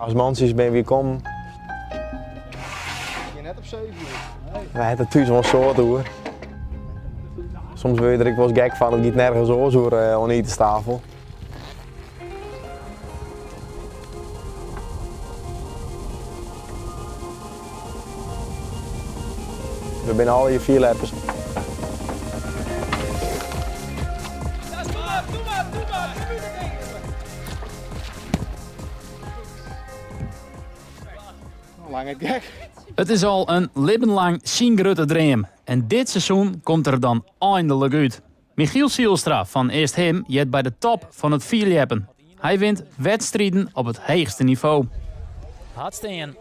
As mantsjes binne wy kommen. Wy ha it der thús wol in soad oer. Soms wurde je der ek wolris gek fan, it giet nergens oars oer oan de itenstafel. We binne allegear fierljeppers. Lange gek. It is al in libben lang syn grutte dream. En dit seizoen komt er dan eindelik út. Michiel Zijlstra fan Easthim heart by de top fan it fierljeppen. Hy wint wedstriden op it heechste nivo. Hard stean.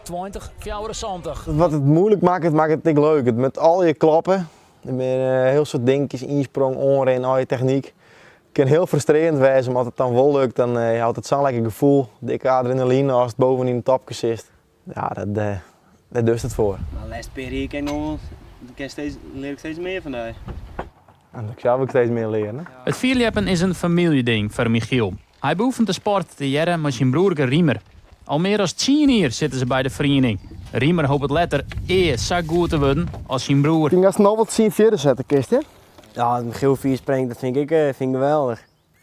20, 74. Wat it moeilik makket, makket it ek leuk. It moat allegear kloppe. Der binne hiel soad dinkjes, ynsprong, oanrin, allegear technyk. It kin hiel frustrearjend wêze, mar as it dan wol lukt, dan jout it sa'n lekker gefoel. Dikke adrenaline as it boven yn de topke sitst. Ja, dat, dêr dochst it foar. De lêste pear jier kin ik noch wol, kin steeds, lear ik steeds mear fan dy. En ik sels ek steeds mear learen. It fierljeppen is in famyljeding foar Michiel. Hy beoefent de sport tegearre mei syn broerke Riemer. Al mear as tsien jier sitte se by de feriening. Riemer hopet letter ea sa goed te wurden as syn broer. Tink datst noch wat tsien fierder sette kinst, hè? Ja, as Michiel fier springt, dat fyn ik ek fyn ik geweldich.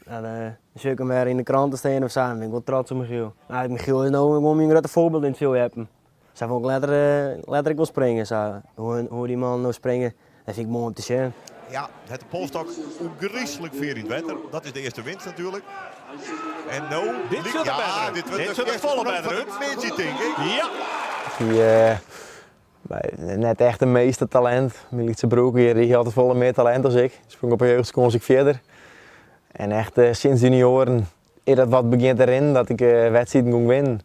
Dan sjoch ik him wer yn de krante stean of sa, dan bin ik wol trots op Michiel. Mar Michiel is no gewoan myn grutte foarbyld yn it fierljeppen. Sa wol ik letter, letter ek wol springe. Sa, hoe, hoe dy mannen no springe, dat fyn ik moai om te sjen. Ja, het de polstok ôfgryslik fier yn it wetter. Dat is de earste winst natuerlik. En no... Dit sjocht der ja, better dit wurdt Dit de sjocht der earste folle sprong better fan út. de middei, tink ik. Ja. Hy net echt in meestertalint. Myn lytse broerke hjir, dy hie altyd folle mear talint as ik. Sprong op 'e jeugdskâns ek fierder. En echt sinds junioaren is dat wat begjint te rinnen, dat ik wedstriden gong winnen.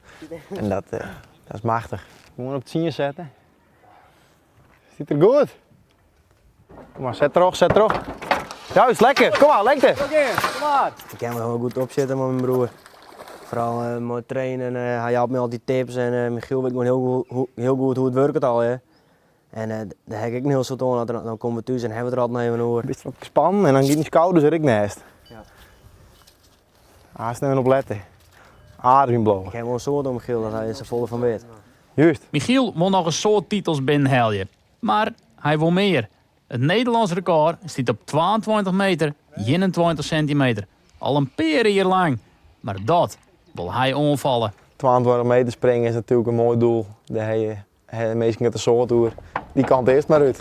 En dat, dat is machtich. Gewoan op tsien sette. Stiet der goed. Kom mar, set troch, set troch. Juist, lekker. Kom mar, lekker. Ik kin wol hiel goed opsjitte mei myn broer. Foaral uh, mei trainen, uh, hy helpt my altyd tips en uh, Michiel wit gewoan hiel goed, hiel goed hoe't it wurket allegear. En uh, dêr ha ik ek in hiel soad oan, dan komme we thús en hawwe we it der altyd noch even oer. Bist wat spannen en dan giet dyn skouders der ek neist. Ja. Hast even op lette. Ademjen bliuwe. Ik ha wol in soad oan Michiel dat hy safolle fan wit. Juist. Michiel wol noch in soad titels binnenhelje, mar hy wol mear. It Nederlânsk rekôr stiet op 22 meter 21 sintimeter, al in pear jier lang. Mar dat wol hy oanfalle. 22 meter springen is natuerlik in moai doel. Dêr ha je minsken it in soad oer. Dy kant earst mar út.